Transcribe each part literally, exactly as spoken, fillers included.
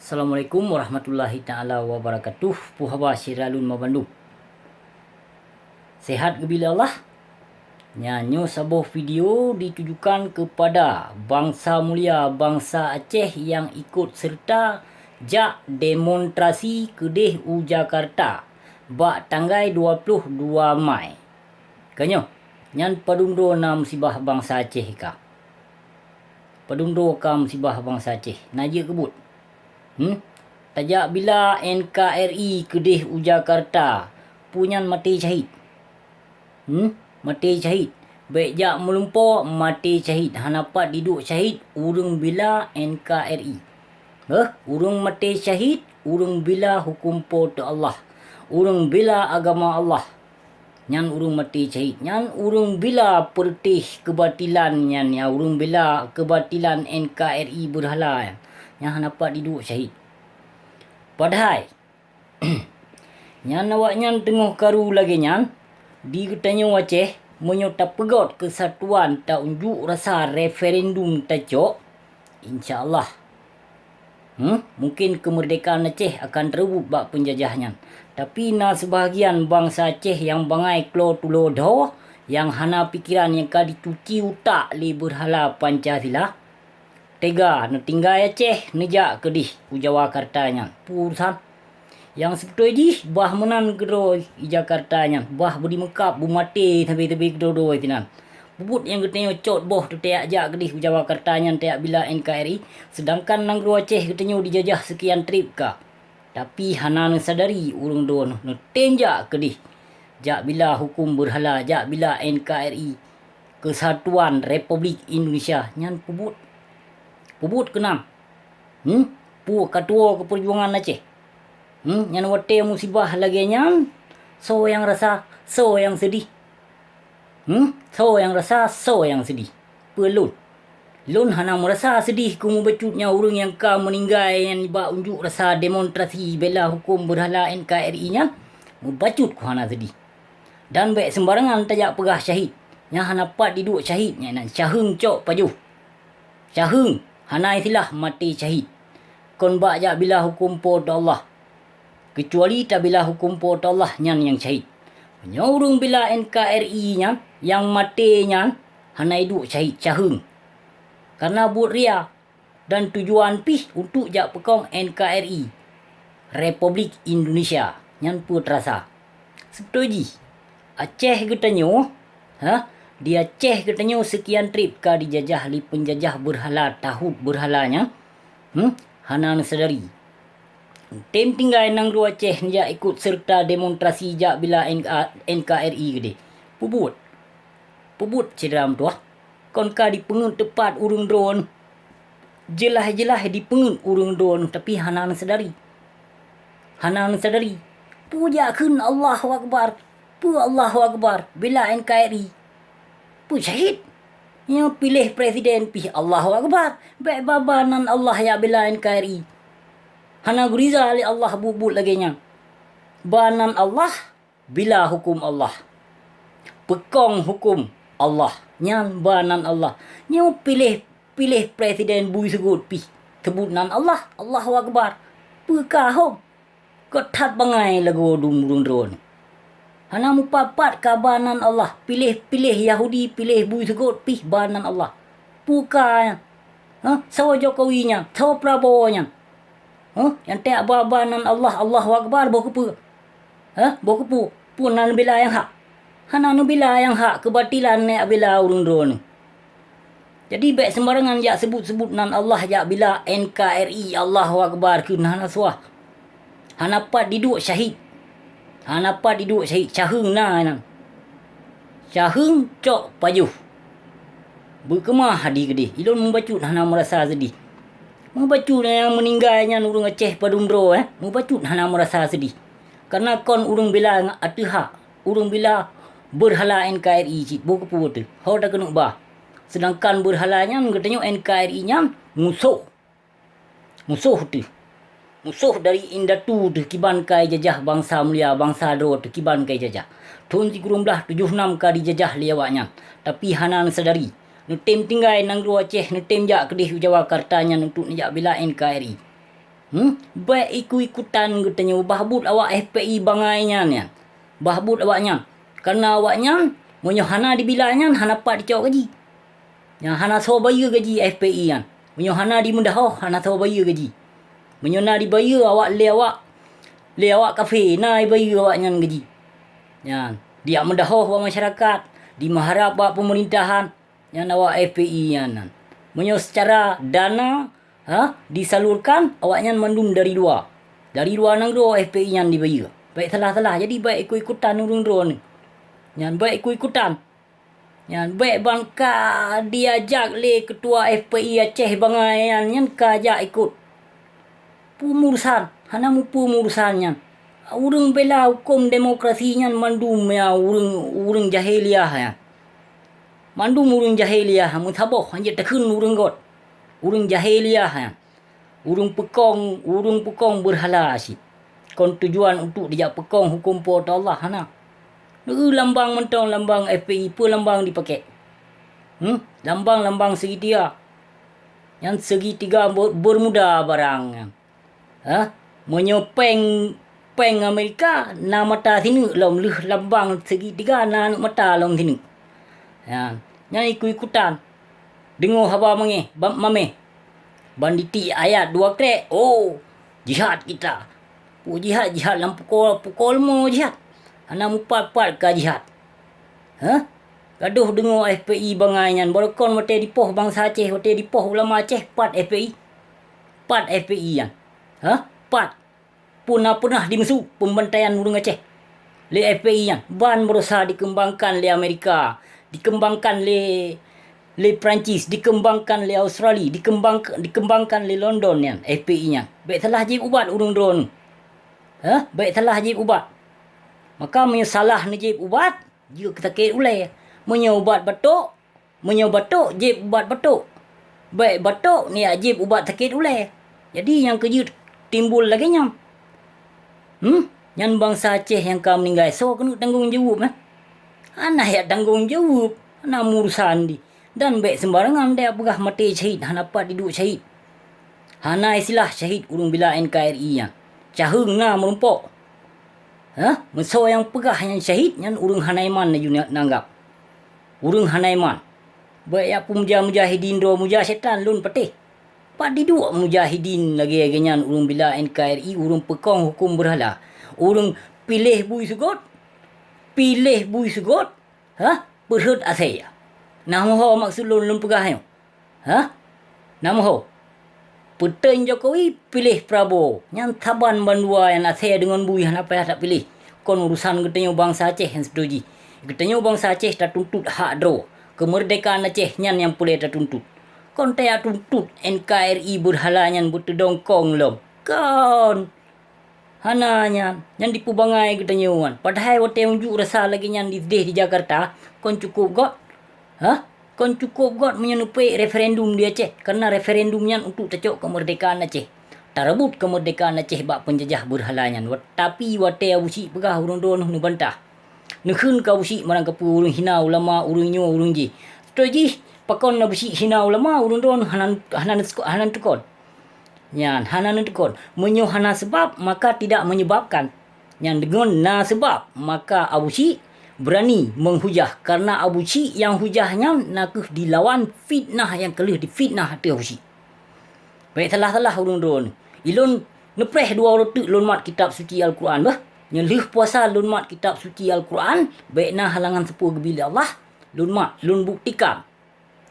Assalamualaikum warahmatullahi taala wabarakatuh. Peue haba syedara lôn banmandum? Sehat geubri lé Allah? Nyan nyoe saboh video ditujukan kepada bansa mulia bansa Aceh nyang ikut serta jak demonstrasi keudeh u Jakarta bak tanggai dua ploh dua Mai. Ka nyoe, nyan padum droe na musibah bansa Aceh ka? Padum droe ka musibah bansa Aceh? Na jeuet keu buet? Hmm? Tajak bila N K R I keudeh u Jakarta, peue nyan maté syahid? Hmm? Maté syahid. Bék jak meulumpoe, maté syahid. Hana pat jiduek syahid ureuëng bila N K R I. Heh, ureuëng maté syahid, ureuëng bila huköm Po teu Allah. Ureuëng bila agama Allah. Nyan ureuëng maté syahid. Nyan ureuëng bila peureutéh keubatilan nyan, ya, ureuëng bila keubatilan N K R I beurhala nyan. Nyan hana pat jiduek syahid. Padahai, nyan awaknyan teungoh karu lagée nyan, di geutanyoe Aceh, meunyoe tapeugét keusatuan, taunjuk rasa referendum tacok, insya Allah, hmm, mungken keumeurdekaan Aceh akan teureubot bak peunjajah nyan. Tapi na seubahagian bansa Aceh nyang bangai klo tulo dho, nyang hana pikeran, nyang ka jicuci utak lé beurhala Pancasila, teuga neutinggai Aceh neujak keudeh u Jawakarta nyan. Peue urusan? Nyang seubeutôi jih bah meunan keudroe i Jakarta nyan, bah beudimeukab beumaté sabe-sabe keudroe-droe sinan. Peubuet nyang geutanyoe cot boh teutajak jak keudeh u Jawakarta nyan tajak bila N K R I, seudangkan nanggroe Aceh geutanyoe dijajah seukian treb ka. Tapi hana neusadari ureuëng droeneuh neutem jak keudeh, jak bila huköm beurhala, jak bila N K R I, Keusatuan Republik Indonesia nyan peubuet. Peubuet keunan. Hmm? Peue ka tuwoe keu peujuangan Aceh? Hmm? Nyan watée musibah lagée nyan, soe nyang rasa, soe nyang seudeh? Hmm? Soe nyang rasa, soe nyang seudeh? Peue lôn? Lôn hana meurasa seudeh keu mubacut nyan ureuëng nyang ka meuninggai nyan bak unjuk rasa demonstrasi bela huköm beurhala N K R I nyan, mubacut keu hana seudeh. Dan bék seumbarangan tajak peugah syahid, nyang hana pat jiduek syahid nyan, nyan syaheueng cok pajoh. Syaheueng, hana istilah maté syahid. Kon bak jak bila huköm Po teu Allah. Keucuali tabila huköm Po teu Allah nyan nyang syahid. Meunyoe ureuëng bila N K R I nyan, nyang maté nyan, hana iduek syahid, syaheueng. Karena buet ria dan tujuan pih untuk jak peukong N K R I, Republik Indonesia, nyan peue teurasa. Seubeutôi jih, Aceh geutanyoe, ha, di Aceh geutanyoe seukian treb ka dijajah lé peunjajah beurhala, tahut beurhala nyan, hmm, hana neusadari. Tem tinggai nanggroe Aceh neujak ikot seureuta demonstrasi jak bila N K R I keudeh. Peubuet. Peubuet syedara meutuwah. Kon ka dipeungeut teupat ureuëng droeneuh. Jeulaih-jeulaih dipeungeut ureuëng droeneuh, tapi hana neusadari. Hana neusadari. Peue jak kheun Allahu Akbar? Peue Allahu Akbar? Bila N K R I. Peue syahid? Nyoe piléh presiden pih Allahu Akbar. Bék ba-ba nan Allah jak bila N K R I. Hana geuriza lé Allah buet-buet lagée nyan. Ba nan Allah, bila huköm Allah. Peukong huköm Allah. Nyan ba nan Allah. Nyoe piléh, piléh presiden bui seugot pih. Seubut nan Allah, Allahu Akbar. Peue ka hom? Göt that bangai lagoe dum ureuëng droeneuh. Hana mupat-pat ka ba nan Allah. Piléh-piléh Yahudi, piléh bui seugot pih ba nan Allah. Peue ka nyan? Ha? Soe Jokowi nyan? Soe Prabowo nyan? Ha? Nyang tajak ba-ba nan Allah, Allahu Akbar, boh keupeue? Ha? Boh keupeue? Peue na neubila nyang hak? Hana neubila nyang hak, keubatilan neujak bila ureuëng droeneuh. Jadi bék seumbarangan jak seubut-seubut nan Allah jak bila N K R I, Allahu Akbar kheun hana suah. Hana pat jiduek syahid. Hana pat jiduek syahid, syaheueng na nyan. Syaheueng cok pajoh. Beukeumah di keudeh, ilôn mubacut hana meurasa seudeh. Mubacut nyang meuninggai nyan ureuëng Aceh padum droe, eh, mubacut hana meurasa seudeh. Karena kon ureuëng bila ateueh hak, ureuëng bila beurhala N K R I cit, boh keupeue teuh, ho takeuneuk ba. Seudangkan beurhala nyan geutanyoe N K R I nyan musoh. Musoh teuh. Musoh dari indatu teuh kiban ka ijajah bansa mulia, bansa droe teuh kiban ka ijajah. Thon sikureueng blaih tujoh nam ka dijajah lé awaknyan, tapi hana neusadari. Neutem tinggai nanggroe Aceh, neutem jak keudeh u Jawakarta nyan untuk neujak bila N K R I. Hmm? Bék ikut-ikutan geutanyoe, bah buet awak F P I bangai nyan, nyan. Bah buet awak nyan. Karena awak nyan, meunyoe hana dibila nyan, hana pat dicok gaji. Nyan hana soe bayeue gaji F P I nyan. Meunyoe hana dimeudahoh, hana soe bayeue gaji. Meunyoe na dibayeue awak lé awak, lé awak kafé, na ibayeue awak nyan gaji. Nyan, diak meudahoh bak masyarakat, dimeuharab bak peumeurintahan, nyan awak F P I nyan. Meunyoe seucara dana, ha, disalurkan, awak nyan mandum dari luwa. Dari luwa nanggroe F P I nyan dibayeue. Bék salah-salah, jadi bék ikut-ikutan ureuëng droeneuh. Nyan bék ikut-ikutan. Nyan bék ban ka diajak lé keutua F P I Aceh bangai nyan, nyan ka jak ikot. Peue urusan, hana mupeue urusan nyan. Ureuëng bela huköm demokrasi nyan mandum ya ureuëng, ureuëng jahiliah nyan. Mandum ureuëng jahiliah meusaboh hanjeuet takheun ureuëng göt. Ureuëng jahiliah nyan. Ureuëng peukong, ureuëng peukong beurhala cit. Kon tujuan untuk dijak peukong huköm Po teu Allah, hana. Neu lambang mantong lambang F P I, peue lambang dipakai? Hmm? Lambang-lambang segitiga. Nyan segitiga ber-, Bermuda barang nyan. Ha? Meunyoe péng, péng Amerika na mata sineuk lom, lheueh lambang segitiga na aneuk mata lom sineuk. Nyan, nyan ikut-ikutan. Deungoe haba mangéh, ba-, mameh. Ban ditiek ayat dua krek, oh, jihad kita. Peue jihad, jihad lam pukul, pukul mo jihad. Hana mupat-pat ka jihad. Hah? Gadoh deungoe F P I bangai nyan, barokon watée dipoh bansa Aceh, watée dipoh ulama Aceh, pat F P I. Pat F P I nyan. Hah? Pat. Peue na peunah dimeusu peumbantaian ureuëng Aceh lé F P I nyan, ban beurusaha dikeumbangkan lé Amerika, dikeumbangkan lé, lé Perancis, dikeumbangkan lé Australia, dikeumbang-, dikeumbangkan lé London nyan, F P I nyan. Bék salah jieb ubat ureuëng droeneuh. Hah? Bék salah jieb ubat. Maka meunyoe salah neujieb ubat, jeuet keu sakét ulée. Meunyoe ubat batok, Meunyoe batok, jieb ubat batok. Bék batok, neujak jieb ubat sakét ulée. Jadi, nyang keujeuet timbul lagée nyan. Hmm? Nyan bansa Aceh nyang ka meuninggai, soe keuneuk tanggong jaweueb, eh? Hana jak tanggong jaweueb, hana murusan di. Dan bék seumbarangan deuh peugah maté syahid, hana pat diduek syahid. Hana istilah syahid ureuëng bila N K R I nyan. Caheueng na meurumpok. Hah? Meusoe nyang peugah nyan syahid, nyan ureuëng hana iman laju na-, nanggab. Ureuëng hana iman. Bék jak peumuja mujahidin droe, muja syetan lôn patéh. Pat diduek mujahidin lagée-lagée nyan ureuëng bila N K R I, ureuëng peukong huköm beurhala. Ureuëng piléh bui seugot, piléh bui seugot, Hah? Peureut asée. Nah meuho maksud lôn, lôn peugah nyoe? Hah? Nah meuho. Peuteun Jokowi piléh Prabowo. Nyan saban bandua nyan asée deungon bui hana payah tapiléh. Kon urusan geutanyoe bansa Aceh nyang seutuju. Geutanyoe bansa Aceh tatuntut hak droe. Keumeurdekaan Aceh nyan nyang peureulée tatuntut. Kon taya tuntut N K R I beurhala nyan beuteudong kong lom. Kon! Hana nyan, nyan dipeubangai geutanyoe nyan. Padahai watée unjuk rasa lagée nyan disideh di Jakarta, kon cukôp göt? Hah? Kon cukôp göt meunyoe neupeuék referendum di Aceh, kareuna referendum nyan untuk tacok keumeurdekaan Aceh. Tareubot keumeurdekaan Aceh bak peunjajah beurhala nyan. Wat-, tapi watée Abusyik peugah ureuëng droeneuh neubantah. Neukheun keu Abusyik marang kapeue ureuëng hina ulama, ureuëng nyoe, ureuëng jih. Seutôt jih, pakon Abusyik hina ulama, ureuëng droeneuh hana, hana, hana neutukon. Nyan hana neutukon. Meunyoe hana seubab, maka tidak menyebabkan. Nyan deungon na seubab, maka Abusyik beurani meuhujah, kareuna Abusyik nyang hujah nyan nakeuh dilawan fitnah nyang ka lheueh difitnah ateueh Abusyik. Bék salah-salah ureuëng droeneuh. Ilôn neupreh dua uroe teuk lôn mat kitab suci Al-Quran bah. Nyoe lheueh puasa lôn mat kitab suci Al-Quran, bék na halangan sapeue geubri lé Allah, lôn mat, lôn buktikan.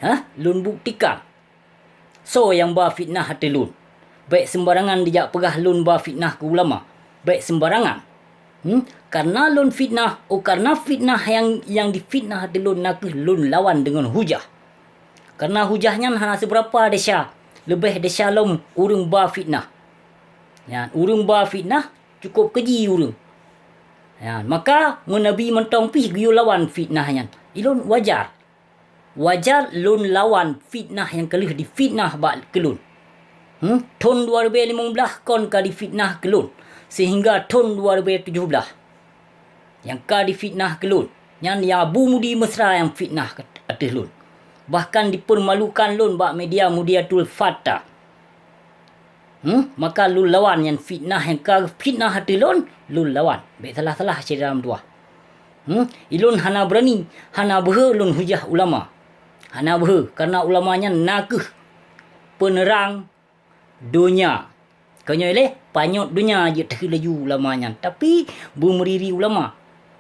Hah? Lôn buktikan. Soe nyang ba fitnah ateueh lôn? Bék seumbarangan dijak peugah lôn ba fitnah keu ulama. Bék seumbarangan. Hmm? Kareuna lôn fitnah, oh, kareuna fitnah nyang, nyang difitnah ateueh lôn nakeuh lôn lawan deungon hujah. Kareuna hujah nyan hana seubeurapa desya, leubeh desya lom ureuëng ba fitnah. Nyan, ureuëng ba fitnah cukôp keuji ureuëng. Nyan, maka ngon Nabi mantong pih geuyue lawan fitnah nyan. Ilôn wajar. Wajar lôn lawan fitnah nyang ka lheueh difitnah bak keu lôn. Hmm? Thon dua ribèe limong blaih kon ka difitnah keu lôn, seuhingga thon dua ribèe tujoh blaih nyang ka difitnah keu lôn. Nyan ya Abu Mudi Mesra nyang fitnah ateueh lôn. Bahkan dipeurmalukan lôn bak media Mudiatul Fata. Hmm? Maka lôn lawan nyan fitnah nyang ka fitnah ateueh lôn, lôn lawan. Bék salah-salah syedara meutuwah. Hmm? Ilôn hana beurani, hana beuhe lôn hujah ulama. Hana beuhe, kareuna ulama nyan na kheueh peuneurang donya. Keunyoe lé panyöt donya jeuet teuh laju ulama nyan, tapi beumeuriri ulama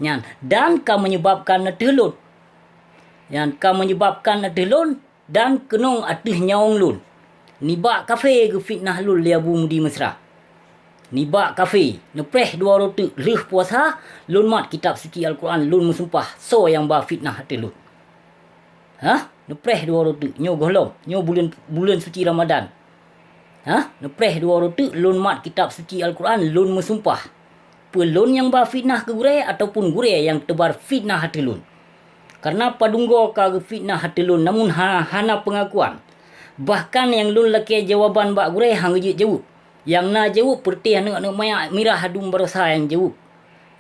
nyan dan ka meunyeubabkan ateueh lôn. Nyan ka meunyeubabkan ateueh lôn dan keunong ateueh nyawöng lôn. Nibak kafé geufitnah lôn lé Abu Mudi Mesra. Nibak kafé, neupreh dua uroe teuk lheueh puasa, lôn mat kitab suci Al-Quran, lôn meusumpah soe nyang ba fitnah ateueh lôn. Hah? Neupreh dua uroe teuk, nyoe gohlom, nyoe buleuen, buleuen suci Ramadan. Hah? Neupreh dua uroe teuk lôn mat kitab suci Al-Quran, lôn meusumpah. Peue lôn nyang ba fitnah keu gurée ataupun gurée nyang teubar fitnah ateueh lôn? Kareuna padum goe ka geufitnah ateueh lôn, namun ha-, hana peungakuan. Bahkan nyang lôn lakée jawaban bak gurée han geujeuet jaweueb. Nyang na jaweueb peureuté aneuëk-aneuëk manyak mirah adum baroesa nyang jaweueb.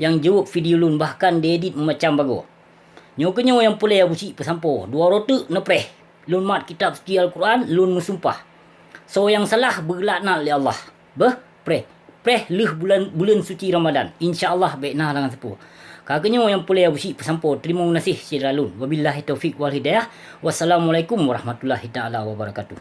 Nyang jaweueb video lôn bahkan diedit meumacam bagoe. Nyoe keunyoe nyang peureulée Abu Syik peusampoe, dua uroe teuk neupreh. Lôn mat kitab suci Al-Quran, lôn meusumpah. Soe nyang salah beulaknat lé Allah. Beuh, preh. Preh lheueh bulan, buleuen suci Ramadan. Insya Allah bék na lam sapeue. Ka keunyoe nyang peureulée Abu Syik peusampoe. Teurimong gaséh syedara lôn. Wabillahi taufiq wal hidayah. Wassalamualaikum warahmatullahi taala wabarakatuh.